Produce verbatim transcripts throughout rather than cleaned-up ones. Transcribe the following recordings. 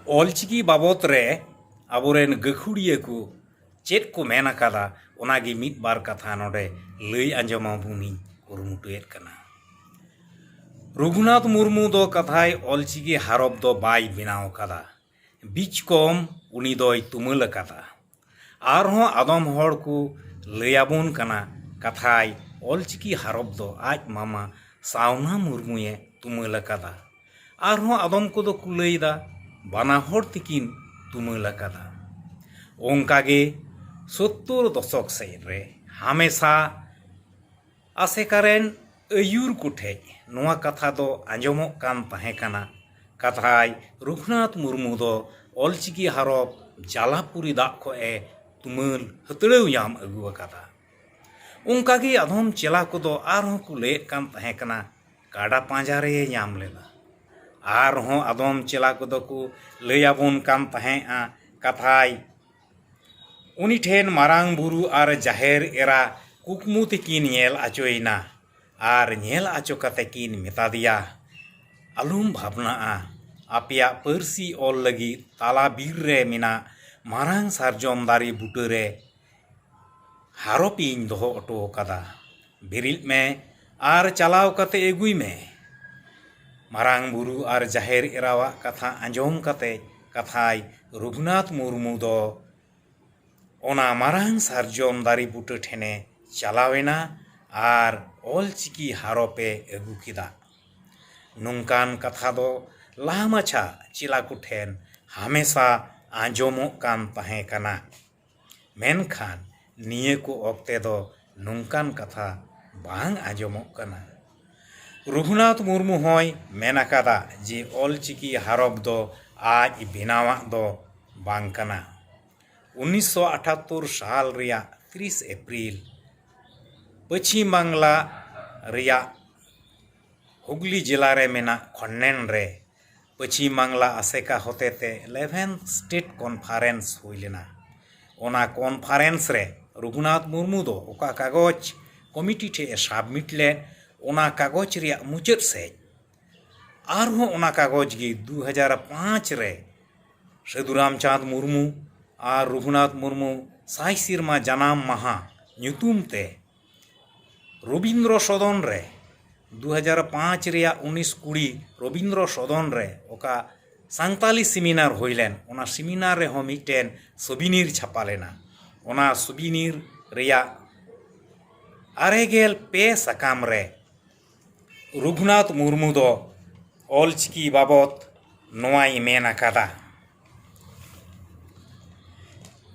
ᱚᱞᱪᱤᱠᱤ ᱵᱟᱵᱚᱛ ᱨᱮ ᱟᱵᱚᱨᱮᱱ ᱜᱟᱹᱠᱷᱩᱲᱤᱭᱟᱹ ᱠᱚ ᱪᱮᱫ ᱠᱚ ᱢᱮᱱ ᱟᱠᱟᱫᱟ, ᱚᱱᱟᱜᱮ ᱢᱤᱫ ᱵᱟᱨ ᱠᱟᱛᱷᱟ ᱱᱚᱰᱮ ᱞᱟᱹᱭ ᱟᱸᱡᱚᱢ ᱟᱵᱚᱱᱤᱧ ᱠᱩᱨᱩᱢᱩᱴᱩᱭᱮᱫ ᱠᱟᱱᱟ᱾ ᱨᱚᱜᱷᱩᱱᱟᱛᱷ ᱢᱩᱨᱢᱩ ᱫᱚ ᱠᱟᱛᱷᱟᱭ ᱚᱞᱪᱤᱠᱤ ᱦᱟᱨᱚᱯ ᱫᱚ ᱵᱟᱭ ᱵᱮᱱᱟᱣ ᱟᱠᱟᱫᱟ, ᱵᱤᱪᱠᱚᱢ ᱩᱱᱤ ᱫᱚᱭ ᱛᱩᱢᱟᱹᱞ ᱟᱠᱟᱫᱟ᱾ ᱟᱨᱦᱚᱸ ᱟᱫᱚᱢ ᱦᱚᱲ ᱠᱚ ᱞᱟᱹᱭᱟᱵᱚᱱ ᱠᱟᱱᱟ, ᱠᱟᱛᱷᱟᱭ ᱚᱞᱪᱤᱠᱤ ᱦᱟᱨᱚᱯ ᱫᱚ ᱟᱡ ᱢᱟᱢᱟ ᱥᱟᱣᱱᱟ ᱢᱩᱨᱢᱩᱭᱮ ᱛᱩᱢᱟᱹᱞ ᱟᱠᱟᱫᱟ᱾ ᱟᱨᱦᱚᱸ ᱟᱫᱚᱢ ᱠᱚᱫᱚ ᱠᱚ ᱞᱟᱹᱭᱫᱟ, ᱵᱟᱱᱟ ᱦᱚᱲ ᱛᱮᱠᱤᱱ ᱛᱩᱢᱟᱹᱞ ᱟᱠᱟᱫᱟ᱾ ᱚᱱᱠᱟᱜᱮ ᱥᱳᱛᱛᱳᱨ ᱫᱚᱥᱚᱠ ᱥᱮᱫ ᱨᱮ ᱦᱟᱢᱮᱥᱟ ᱟᱥᱮᱠᱟ ᱨᱮᱱ ᱟᱹᱭᱩᱨ ᱠᱚᱴᱷᱮᱡ ᱱᱚᱣᱟ ᱠᱟᱛᱷᱟ ᱫᱚ ᱟᱸᱡᱚᱢᱚᱜ ᱠᱟᱱ ᱛᱟᱦᱮᱸ ᱠᱟᱱᱟ, ᱠᱟᱛᱷᱟᱭ ᱨᱚᱜᱷᱩᱱᱟᱛᱷ ᱢᱩᱨᱢᱩ ᱫᱚ ᱚᱞᱪᱤᱠᱤ ᱦᱟᱨᱚᱯ ᱡᱟᱞᱟᱯᱩᱨᱤ ᱫᱟᱜ ᱠᱷᱚᱱ ᱮ ᱛᱩᱢᱟᱹᱞ ᱦᱟᱹᱛᱲᱟᱹᱣ ᱧᱟᱢ ᱟᱹᱜᱩ ᱟᱠᱟᱫᱟ᱾ ᱚᱱᱠᱟᱜᱮ ᱟᱫᱚᱢ ᱪᱮᱞᱟ ᱠᱚᱫᱚ ᱟᱨᱦᱚᱸ ᱠᱚ ᱞᱟᱹᱭᱮᱫ ᱠᱟᱱ ᱛᱟᱦᱮᱸ ᱠᱟᱱᱟ, ᱠᱟᱰᱟ ᱯᱟᱸᱡᱟ ᱨᱮᱭᱮ ᱧᱟᱢ ᱞᱮᱫᱟ᱾ ᱟᱨᱦᱚᱸ ᱟᱫᱚᱢ ᱪᱮᱞᱟ ᱠᱚᱫᱚ ᱠᱚ ᱞᱟᱹᱭ ᱟᱵᱚᱱ ᱠᱟᱱ ᱛᱟᱦᱮᱸᱫᱼᱟ, ᱠᱟᱛᱷᱟᱭ ᱩᱱᱤ ᱴᱷᱮᱱ ᱢᱟᱨᱟᱝ ᱵᱩᱨᱩ ᱟᱨ ᱡᱟᱦᱮᱨ ᱮᱨᱟ ᱠᱩᱠᱢᱩ ᱛᱮᱠᱤᱱ ᱧᱮᱞ ᱟᱪᱚᱭᱮᱱᱟ᱾ ᱟᱨ ᱧᱮᱞ ᱟᱪᱚ ᱠᱟᱛᱮ ᱠᱤᱱ ᱢᱮᱛᱟ ᱫᱮᱭᱟ, ᱟᱞᱚᱢ ᱵᱷᱟᱵᱽᱱᱟᱜᱼᱟ, ᱟᱯᱮᱭᱟᱜ ᱯᱟᱹᱨᱥᱤ ᱚᱞ ᱞᱟᱹᱜᱤᱫ ᱛᱟᱞᱟ ᱵᱤᱨ ᱨᱮ ᱢᱮᱱᱟᱜ ᱢᱟᱨᱟᱝ ᱥᱟᱨᱡᱚᱢ ᱫᱟᱨᱮ ᱵᱩᱴᱟᱹ ᱨᱮ ᱦᱟᱨᱚᱯ ᱤᱧ ᱫᱚᱦᱚ ᱦᱚᱴᱚ ᱟᱠᱟᱫᱟ᱾ ᱵᱮᱨᱮᱫ ᱢᱮ ᱟᱨ ᱪᱟᱞᱟᱣ ᱠᱟᱛᱮ ᱟᱹᱜᱩᱭ ᱢᱮ᱾ ᱢᱟᱨᱟᱝ ᱵᱩᱨᱩ ᱟᱨ ᱡᱟᱦᱮᱨ ᱮᱨᱟᱣᱟᱜ ᱠᱟᱛᱷᱟ ᱟᱸᱡᱚᱢ ᱠᱟᱛᱮ ᱠᱟᱛᱷᱟᱭ ᱨᱚᱜᱷᱩᱱᱟᱛᱷ ᱢᱩᱨᱢᱩ ᱫᱚ ᱚᱱᱟ ᱢᱟᱨᱟᱝ ᱥᱟᱨᱡᱚᱢ ᱫᱟᱨᱮ ᱵᱩᱴᱟᱹ ᱴᱷᱮᱱᱮ ᱪᱟᱞᱟᱣᱮᱱᱟ ᱟᱨ ᱚᱞᱪᱤᱠᱤ ᱦᱟᱨᱚᱯᱮ ᱟᱹᱜᱩ ᱠᱮᱫᱟ᱾ ᱱᱚᱝᱠᱟᱱ ᱠᱟᱛᱷᱟ ᱫᱚ ᱞᱟᱦᱟ ᱢᱟᱪᱷᱟ ᱪᱮᱞᱟ ᱠᱚᱴᱷᱮᱱ ᱦᱟᱢᱮᱥᱟ ᱟᱸᱡᱚᱢᱚᱜ ᱠᱟᱱ ᱛᱟᱦᱮᱸ ᱠᱟᱱᱟ᱾ ᱢᱮᱱᱠᱷᱟᱱ ᱱᱤᱭᱟᱹ ᱠᱚ ᱚᱠᱛᱮ ᱫᱚ ᱱᱚᱝᱠᱟᱱ ᱠᱟᱛᱷᱟ ᱵᱟᱝ ᱟᱸᱡᱚᱢᱚᱜ ᱠᱟᱱᱟ᱾ ᱨᱚᱜᱷᱩᱱᱟᱛᱷ ᱢᱩᱨᱢᱩ ᱦᱚᱸᱭ ᱢᱮᱱ ᱟᱠᱟᱫᱟ ᱡᱮ ᱚᱞᱪᱤᱠᱤ ᱦᱟᱨᱚᱯ ᱫᱚ ᱟᱡ ᱵᱮᱱᱟᱣᱟᱜ ᱫᱚ ᱵᱟᱝ ᱠᱟᱱᱟ᱾ ᱩᱱᱤᱥᱥᱚ ᱟᱴᱷᱟᱛᱛᱳᱨ ᱥᱟᱞ ᱨᱮᱭᱟᱜ ᱛᱤᱨᱤᱥ ᱮᱯᱨᱤᱞ ᱯᱚᱪᱷᱤᱢ ᱵᱟᱝᱞᱟ ᱨᱮᱭᱟᱜ ᱦᱩᱜᱽᱞᱤ ᱡᱮᱞᱟ ᱨᱮ ᱢᱮᱱᱟᱜ ᱠᱷᱚᱱᱱᱮᱱ ᱨᱮ ᱯᱚᱪᱷᱤᱢ ᱵᱟᱝᱞᱟ ᱟᱥᱮᱠᱟ ᱦᱚᱛᱮᱛᱮ eleventh State Conference ᱦᱩᱭ ᱞᱮᱱᱟ᱾ ᱚᱱᱟ conference ᱨᱮ ᱨᱚᱜᱷᱩᱱᱟᱛᱷ ᱢᱩᱨᱢᱩ ᱫᱚ ᱚᱠᱟ ᱠᱟᱜᱚᱡᱽ ᱠᱚᱢᱤᱴᱤ ᱴᱷᱮᱡ ᱮ submit ᱞᱮᱫ, ᱚᱱᱟ ᱠᱟᱜᱚᱡᱽ ᱨᱮᱭᱟᱜ ᱢᱩᱪᱟᱹᱫ ᱥᱮᱡ ᱟᱨᱦᱚᱸ ᱚᱱᱟ ᱠᱟᱜᱚᱡᱽ ᱜᱮ ᱫᱩ ᱦᱟᱡᱟᱨ ᱯᱟᱸᱪ ᱨᱮ ᱥᱟᱹᱫᱷᱩ ᱨᱟᱢᱪᱟᱸᱫᱽ ᱢᱩᱨᱢᱩ ᱟᱨ ᱨᱚᱜᱷᱩᱱᱟᱛᱷ ᱢᱩᱨᱢᱩ ᱥᱟᱭ ᱥᱮᱨᱢᱟ ᱡᱟᱱᱟᱢ ᱢᱟᱦᱟ ᱧᱩᱛᱩᱢ ᱛᱮ ᱨᱚᱵᱤᱱᱫᱨᱚ ᱥᱚᱫᱚᱱ ᱨᱮ ᱫᱩ ᱦᱟᱡᱟᱨ ᱯᱟᱸᱪ ᱨᱮᱭᱟᱜ ᱩᱱᱤᱥ ᱠᱩᱲᱤ ᱨᱚᱵᱤᱱᱫᱨᱚ ᱥᱚᱫᱚᱱ ᱨᱮ ᱚᱠᱟ ᱥᱟᱱᱛᱟᱞᱤ ᱥᱮᱢᱤᱱᱟᱨ ᱦᱩᱭ ᱞᱮᱱ, ᱚᱱᱟ ᱥᱮᱢᱤᱱᱟᱨ ᱨᱮᱦᱚᱸ ᱢᱤᱫᱴᱮᱱ ᱥᱚᱵᱤᱱᱤᱨ ᱪᱷᱟᱯᱟ ᱞᱮᱱᱟ᱾ ᱚᱱᱟ ᱥᱚᱵᱤᱱᱤᱨ ᱨᱮᱭᱟᱜ ᱟᱨᱮ ᱜᱮᱞ ᱯᱮ ᱥᱟᱠᱟᱢ ᱨᱮ ᱨᱚᱜᱷᱩᱱᱟᱛᱷ ᱢᱩᱨᱢᱩ ᱫᱚ ᱚᱞᱪᱤᱠᱤ ᱵᱟᱵᱚᱛ ᱱᱚᱣᱟᱭ ᱢᱮᱱ ᱟᱠᱟᱫᱟ: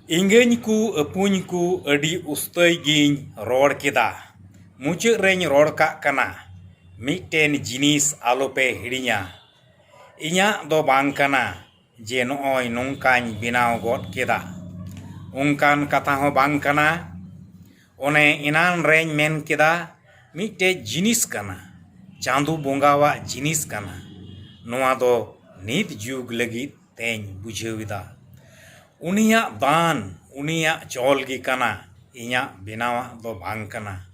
ᱤᱝᱜᱟᱹᱧ ᱠᱚ ᱟᱹᱯᱩᱧ ᱠᱚ, ᱟᱹᱰᱤ ᱩᱥᱛᱟᱹᱭ ᱜᱤᱧ ᱨᱚᱲ ᱠᱮᱫᱟ᱾ ᱢᱩᱪᱟᱹᱫ ᱨᱮᱧ ᱨᱚᱲ ᱠᱟᱜ ᱠᱟᱱᱟ, ᱢᱤᱫᱴᱮᱱ ᱡᱤᱱᱤᱥ ᱟᱞᱚᱯᱮ ᱦᱤᱲᱤᱧᱟ᱾ ᱤᱧᱟᱹᱜ ᱫᱚ ᱵᱟᱝ ᱠᱟᱱᱟ ᱡᱮ ᱱᱚᱜᱼᱚᱭ ᱱᱚᱝᱠᱟᱧ ᱵᱮᱱᱟᱣ ᱜᱚᱫ ᱠᱮᱫᱟ, ᱚᱱᱠᱟᱱ ᱠᱟᱛᱷᱟ ᱦᱚᱸ ᱵᱟᱝ ᱠᱟᱱᱟ᱾ ᱚᱱᱮ ᱮᱱᱟᱱ ᱨᱮᱧ ᱢᱮᱱ ᱠᱮᱫᱟ, ᱢᱤᱫᱴᱮᱡ ᱡᱤᱱᱤᱥ ᱠᱟᱱᱟ, ᱪᱟᱸᱫᱚ ᱵᱚᱸᱜᱟᱣᱟᱜ ᱡᱤᱱᱤᱥ ᱠᱟᱱᱟ᱾ ᱱᱚᱣᱟ ᱫᱚ ᱱᱤᱛ ᱡᱩᱜᱽ ᱞᱟᱹᱜᱤᱫ ᱛᱮᱧ ᱵᱩᱡᱷᱟᱹᱣ ᱮᱫᱟ᱾ ᱩᱱᱤᱭᱟᱜ ᱫᱟᱱ, ᱩᱱᱤᱭᱟᱜ ᱪᱚᱞ ᱜᱮ ᱠᱟᱱᱟ, ᱤᱧᱟᱹᱜ ᱵᱮᱱᱟᱣᱟᱜ ᱫᱚ ᱵᱟᱝ ᱠᱟᱱᱟ᱾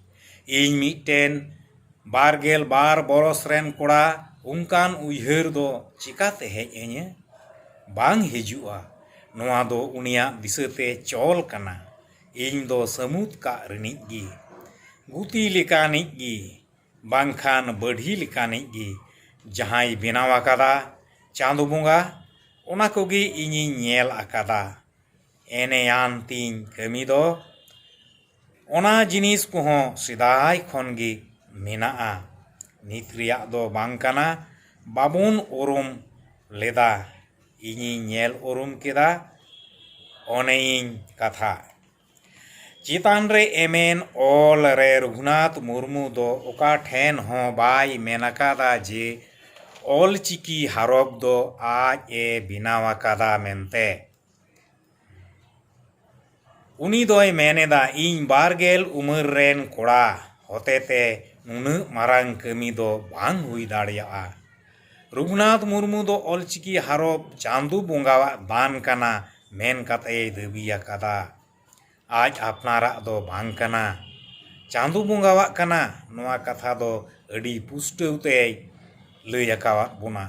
ᱤᱧ ᱢᱤᱫᱴᱮᱱ ᱵᱟᱨ ᱜᱮᱞ ᱵᱟᱨ ᱵᱚᱨᱚᱥ ᱨᱮᱱ ᱠᱚᱲᱟ, ᱚᱱᱠᱟᱱ ᱩᱭᱦᱟᱹᱨ ᱫᱚ ᱪᱤᱠᱟᱹᱛᱮ ᱦᱮᱡ ᱟᱹᱧᱟᱹ? ᱵᱟᱝ ᱦᱤᱡᱩᱜᱼᱟ᱾ ᱱᱚᱣᱟ ᱫᱚ ᱩᱱᱤᱭᱟᱜ ᱫᱤᱥᱟᱹᱛᱮ ᱪᱚᱞ ᱠᱟᱱᱟ᱾ ᱤᱧ ᱫᱚ ᱥᱟᱹᱢᱩᱫ ᱠᱟᱜ ᱨᱤᱱᱤᱡ ᱜᱮ, ᱜᱩᱛᱤ ᱞᱮᱠᱟᱱᱤᱡ ᱜᱮ, ᱵᱟᱝᱠᱷᱟᱱ ᱵᱟᱹᱲᱦᱤ ᱞᱮᱠᱟᱱᱤᱡ ᱜᱮ ᱡᱟᱦᱟᱸᱭ ᱵᱮᱱᱟᱣ ᱟᱠᱟᱫᱟ ᱪᱟᱸᱫᱚ ᱵᱚᱸᱜᱟ, ᱚᱱᱟ ᱠᱚᱜᱮ ᱤᱧᱤᱧ ᱧᱮᱞ ᱟᱠᱟᱫᱟ᱾ ᱮᱱᱮᱭᱟᱱ ᱛᱤᱧ ᱠᱟᱹᱢᱤ ᱫᱚ᱾ ᱚᱱᱟ ᱡᱤᱱᱤᱥ ᱠᱚᱦᱚᱸ ᱥᱮᱫᱟᱭ ᱠᱷᱚᱱ ᱜᱮ ᱢᱮᱱᱟᱜᱼᱟ᱾ ᱱᱤᱛ ᱨᱮᱭᱟᱜ ᱫᱚ ᱵᱟᱝ ᱠᱟᱱᱟ, ᱵᱟᱵᱚᱱ ᱩᱨᱩᱢ ᱞᱮᱫᱟ᱾ ᱤᱧᱤᱧ ᱧᱮᱞ ᱩᱨᱩᱢ ᱠᱮᱫᱟ᱾ ᱚᱱᱮᱭᱤᱧ ᱠᱟᱛᱷᱟ᱾ ᱪᱮᱛᱟᱱ ᱨᱮ ᱮᱢᱮᱱ ᱚᱞ ᱨᱮ ᱨᱚᱜᱷᱩᱱᱟᱛᱷ ᱢᱩᱨᱢᱩ ᱫᱚ ᱚᱠᱟ ᱴᱷᱮᱱ ᱦᱚᱸ ᱵᱟᱭ ᱢᱮᱱ ᱟᱠᱟᱫᱟ ᱡᱮ ᱚᱞ ᱪᱤᱠᱤ ᱦᱟᱨᱚᱯ ᱫᱚ ᱟᱡ ᱮ ᱵᱮᱱᱟᱣ ᱟᱠᱟᱫᱟ ᱢᱮᱱᱛᱮ᱾ ᱩᱱᱤ ᱫᱚᱭ ᱢᱮᱱ ᱮᱫᱟ, ᱤᱧ ᱵᱟᱨ ᱜᱮᱞ ᱩᱢᱮᱨ ᱨᱮᱱ ᱠᱚᱲᱟ ᱦᱚᱛᱮᱛᱮ ᱱᱩᱱᱟᱹᱜ ᱢᱟᱨᱟᱝ ᱠᱟᱹᱢᱤ ᱫᱚ ᱵᱟᱝ ᱦᱩᱭ ᱫᱟᱲᱮᱭᱟᱜᱼᱟ᱾ ᱨᱚᱜᱷᱩᱱᱟᱛᱷ ᱢᱩᱨᱢᱩ ᱫᱚ ᱚᱞ ᱪᱤᱠᱤ ᱦᱟᱨᱚᱯ ᱪᱟᱸᱫᱚ ᱵᱚᱸᱜᱟᱣᱟᱜ ᱫᱟᱱ ᱠᱟᱱᱟ ᱢᱮᱱ ᱠᱟᱛᱮᱭ ᱫᱟᱹᱵᱤ ᱟᱠᱟᱫᱟ᱾ ᱟᱡ ᱟᱯᱱᱟᱨᱟᱜ ᱫᱚ ᱵᱟᱝ ᱠᱟᱱᱟ, ᱪᱟᱸᱫᱚ ᱵᱚᱸᱜᱟᱣᱟᱜ ᱠᱟᱱᱟ᱾ ᱱᱚᱣᱟ ᱠᱟᱛᱷᱟ ᱫᱚ ᱟᱹᱰᱤ ᱯᱩᱥᱴᱟᱹᱣ ᱛᱮᱭ ᱞᱟᱹᱭ ᱟᱠᱟᱣᱟᱫ ᱵᱚᱱᱟ᱾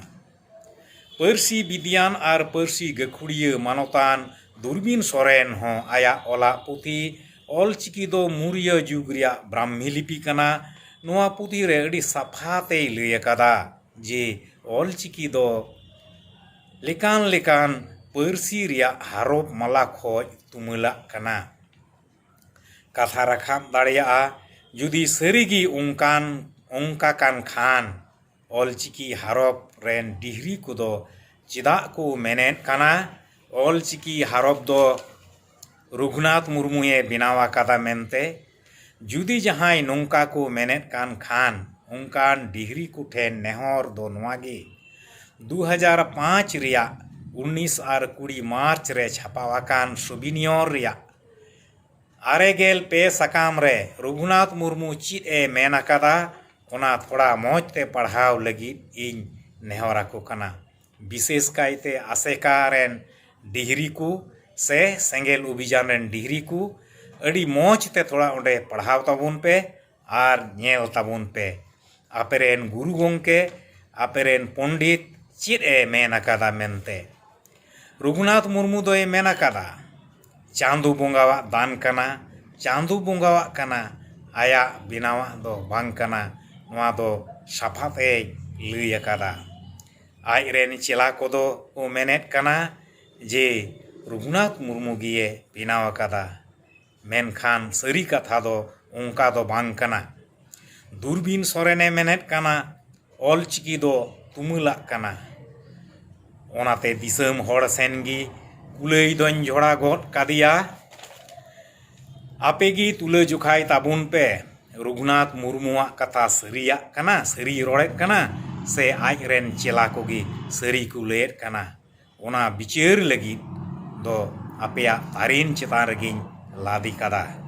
ᱯᱟᱹᱨᱥᱤ ᱵᱤᱫᱽᱭᱟᱱ ᱟᱨ ᱯᱟᱹᱨᱥᱤ ᱜᱟᱹᱠᱷᱩᱲᱤᱭᱟᱹ ᱢᱟᱱᱚᱛᱟᱱ ᱫᱩᱨᱵᱤᱱ ᱥᱚᱨᱮᱱ ᱦᱚᱸ ᱟᱭᱟᱜ ᱚᱞᱟᱜ ᱯᱩᱛᱷᱤ ᱚᱞᱪᱤᱠᱤ ᱫᱚ ᱢᱩᱨᱭᱟᱹ ᱡᱩᱜᱽ ᱨᱮᱭᱟᱜ ᱵᱨᱟᱦᱢᱤ ᱞᱤᱯᱤ ᱠᱟᱱᱟ, ᱱᱚᱣᱟ ᱯᱩᱛᱷᱤ ᱨᱮ ᱟᱹᱰᱤ ᱥᱟᱯᱷᱟ ᱛᱮᱭ ᱞᱟᱹᱭ ᱟᱠᱟᱫᱟ ᱡᱮ ᱚᱞᱪᱤᱠᱤ ᱫᱚ ᱞᱮᱠᱟᱱ ᱞᱮᱠᱟᱱ ᱯᱟᱹᱨᱥᱤ ᱨᱮᱭᱟᱜ ᱦᱟᱨᱚᱯ ᱢᱟᱞᱟ ᱠᱷᱚᱱ ᱛᱩᱢᱟᱹᱞᱟᱜ ᱠᱟᱱᱟ᱾ ᱠᱟᱛᱷᱟ ᱨᱟᱠᱟᱵ ᱫᱟᱲᱮᱭᱟᱜᱼᱟ, ᱡᱩᱫᱤ ᱥᱟᱹᱨᱤᱜᱮ ᱚᱱᱠᱟᱱ, ᱚᱱᱠᱟ ᱠᱟᱱ ᱠᱷᱟᱱ, ᱚᱞᱪᱤᱠᱤ ᱦᱟᱨᱚᱯ ᱨᱮᱱ ᱰᱤᱦᱨᱤ ᱠᱚᱫᱚ ᱪᱮᱫᱟᱜ ᱠᱚ ᱢᱮᱱᱮᱫ ᱠᱟᱱᱟ ᱚᱞᱪᱤᱠᱤ ᱦᱟᱨᱚᱯ ᱫᱚ ᱨᱚᱜᱷᱩᱱᱟᱛᱷ ᱢᱩᱨᱢᱩᱭᱮ ᱵᱮᱱᱟᱣ ᱟᱠᱟᱫᱟ ᱢᱮᱱᱛᱮ? ᱡᱩᱫᱤ ᱡᱟᱦᱟᱸᱭ ᱱᱚᱝᱠᱟ ᱠᱚ ᱢᱮᱱᱮᱫ ᱠᱟᱱ ᱠᱷᱟᱱ, ᱚᱱᱠᱟᱱ ᱰᱤᱦᱨᱤ ᱠᱚᱴᱷᱮᱱ ᱱᱮᱦᱚᱨ ᱫᱚ ᱱᱚᱣᱟ ᱜᱮ, ᱫᱩ ᱦᱟᱡᱟᱨ ᱯᱟᱸᱪ ᱨᱮᱭᱟᱜ ᱩᱱᱤᱥ ᱟᱨ ᱠᱩᱲᱤ ᱢᱟᱨᱪ ᱨᱮ ᱪᱷᱟᱯᱟᱣ ᱟᱠᱟᱱ ᱥᱳᱵᱤᱱᱤᱭᱚᱨ ᱨᱮᱭᱟᱜ ᱟᱨᱮ ᱜᱮᱞ ᱯᱮ ᱥᱟᱠᱟᱢ ᱨᱮ ᱨᱚᱜᱷᱩᱱᱟᱛᱷ ᱢᱩᱨᱢᱩ ᱪᱮᱫ ᱮ ᱢᱮᱱ ᱟᱠᱟᱫᱟ, ᱚᱱᱟ ᱛᱷᱚᱲᱟ ᱢᱚᱡᱽ ᱛᱮ ᱯᱟᱲᱦᱟᱣ ᱞᱟᱹᱜᱤᱫ ᱤᱧ ᱱᱮᱦᱚᱨ ᱟᱠᱚ ᱠᱟᱱᱟ᱾ ᱵᱤᱥᱮᱥ ᱠᱟᱭᱛᱮ ᱟᱥᱮᱠᱟ ᱨᱮᱱ ᱰᱤᱦᱨᱤ ᱠᱚ ᱥᱮ ᱥᱮᱸᱜᱮᱞ ᱚᱵᱷᱤᱡᱟᱱ ᱨᱮᱱ ᱰᱤᱦᱨᱤ ᱠᱚ, ᱟᱹᱰᱤ ᱢᱚᱡᱽ ᱛᱮ ᱛᱷᱚᱲᱟ ᱚᱸᱰᱮ ᱯᱟᱲᱦᱟᱣ ᱛᱟᱵᱚᱱ ᱯᱮ ᱟᱨ ᱧᱮᱞ ᱛᱟᱵᱚᱱ ᱯᱮ, ᱟᱯᱮ ᱨᱮᱱ ᱜᱩᱨᱩ ᱜᱚᱢᱠᱮ, ᱟᱯᱮ ᱨᱮᱱ ᱯᱚᱱᱰᱤᱛ ᱪᱮᱫ ᱮ ᱢᱮᱱ ᱟᱠᱟᱫᱟ ᱢᱮᱱᱛᱮ᱾ ᱨᱚᱜᱷᱩᱱᱟᱛᱷ ᱢᱩᱨᱢᱩ ᱫᱚᱭ ᱢᱮᱱ ᱟᱠᱟᱫᱟ, ᱪᱟᱸᱫᱚ ᱵᱚᱸᱜᱟᱣᱟᱜ ᱫᱟᱱ ᱠᱟᱱᱟ, ᱪᱟᱸᱫᱚ ᱵᱚᱸᱜᱟᱣᱟᱜ ᱠᱟᱱᱟ, ᱟᱭᱟᱜ ᱵᱮᱱᱟᱣᱟᱜ ᱫᱚ ᱵᱟᱝ ᱠᱟᱱᱟ᱾ ᱱᱚᱣᱟ ᱫᱚ ᱥᱟᱯᱷᱟ ᱛᱮᱭ ᱞᱟᱹᱭ ᱟᱠᱟᱫᱟ᱾ ᱟᱡ ᱨᱮᱱ ᱪᱮᱞᱟ ᱠᱚᱫᱚ ᱠᱚ ᱢᱮᱱᱮᱫ ᱠᱟᱱᱟ ᱡᱮ ᱨᱚᱜᱷᱩᱱᱟᱛᱷ ᱢᱩᱨᱢᱩ ᱜᱮᱭᱮ ᱵᱮᱱᱟᱣ ᱟᱠᱟᱫᱟ, ᱢᱮᱱᱠᱷᱟᱱ ᱥᱟᱹᱨᱤ ᱠᱟᱛᱷᱟ ᱫᱚ ᱚᱱᱠᱟ ᱫᱚ ᱵᱟᱝ ᱠᱟᱱᱟ᱾ ᱫᱩᱨᱵᱤᱱ ᱥᱚᱨᱮᱱᱮ ᱢᱮᱱᱮᱫ ᱠᱟᱱᱟ ᱚᱞᱪᱤᱠᱤ ᱫᱚ ᱛᱩᱢᱟᱹᱞᱟᱜ ᱠᱟᱱᱟ᱾ ᱚᱱᱟᱛᱮ ᱫᱤᱥᱚᱢ ᱦᱚᱲ ᱥᱮᱱ ᱜᱮ ᱠᱩᱞᱟᱹᱭ ᱫᱚᱧ ᱡᱷᱚᱲᱟ ᱜᱚᱫ ᱠᱟᱫᱮᱭᱟ᱾ ᱟᱯᱮ ᱜᱮ ᱛᱩᱞᱟᱹ ᱡᱚᱠᱷᱟᱭ ᱛᱟᱵᱚᱱ ᱯᱮ, ᱨᱚᱜᱷᱩᱱᱟᱛᱷ ᱢᱩᱨᱢᱩᱣᱟᱜ ᱠᱟᱛᱷᱟ ᱥᱟᱹᱨᱤᱭᱟᱜ ᱠᱟᱱᱟ, ᱥᱟᱹᱨᱤ ᱨᱚᱲᱮᱫ ᱠᱟᱱᱟ, ᱥᱮ ᱟᱡ ᱨᱮᱱ ᱪᱮᱞᱟ ᱠᱚᱜᱮ ᱥᱟᱹᱨᱤ ᱠᱚ ᱞᱟᱹᱭᱮᱫ ᱠᱟᱱᱟ? ᱚᱱᱟ ᱵᱤᱪᱟᱹᱨ ᱞᱟᱹᱜᱤᱫ ᱫᱚ ᱟᱯᱮᱭᱟᱜ ᱛᱟᱨᱮᱱ ᱪᱮᱛᱟᱱ ᱨᱮᱜᱮᱧ ᱞᱟᱫᱮ ᱠᱟᱫᱟ᱾